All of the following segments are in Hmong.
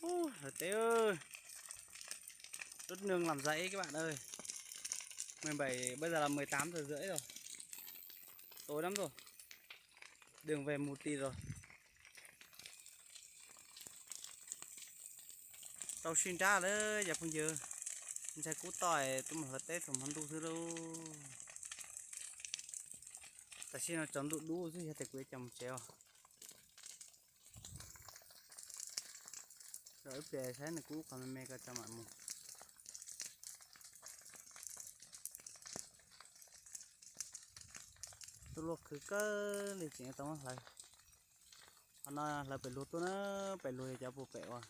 Hlawv teb, lub nws lam zais ib kab vam da, mười bảy, bây giờ là mười tám giờ rưỡi rồi, tối lắm rồi, đường về mù tịt rồi. Tau sib nrab lawm cov phooj ywg, ntshai kub toj, tuaj mus hlawv teb thaum hmo ntuj xwb lauj. Tam sim no tsaus ntuj dub xwb, yog tias kuv yuav coj mus tsev os. Los ib pliag saib nws kub qhov me me ko tso mam mus. Tuaj luaj khwv kawg li tseem tau muab hlawv. Qhov no hlawv pem luag tuaj na, pem luag yog cov puag pem uas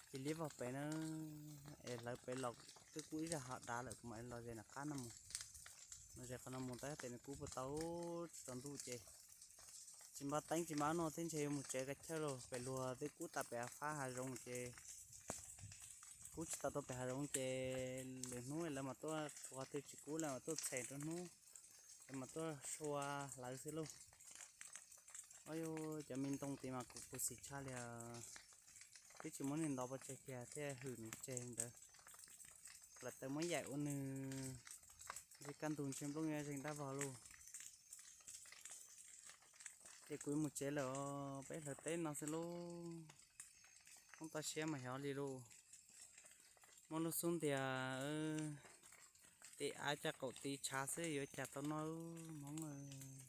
cia liab vog pem na, es hlawv pem los twb kub ib zaj hov dav lawm, kuv mam los ze nram qab no mus. Los ze qhov no mus tab tes nws kub puas tau, tsis tsaus ntuj ces tsis npaj teeb tsis npaj noj thiab, ntshe yuav mus tsev kav chawj lauj. Pem luag twb kub tas pem hav fab hav zoov ces kub tsis tau rau pem hav zoov ces lwm hnub lawv mam tuaj, qhov twg tsis kub lawv mam tuaj txhem rau hnub, lawv mam tuaj sua hlawv xwb lauj. Au yus, cov me ntoo tid mas kuv khuv xim tshaj li os. Twb tsis muab nws ntov pov tseg kiag thiaj hwm nws tseg ntawd. Lam tawm muab yaim ua nws, ntshe kaj ntug ntshe nplooj yuav zeeg dab vog lauj. Ces kuv yuav mus tsev lawm os, peb hlawv teb no xwb lauj. Hmoob toj siab mas xyov li lauj. Muaj lub xub ntiag, tes av caj qaum tiv tshav xwb yuav cas tau noj Hmoob.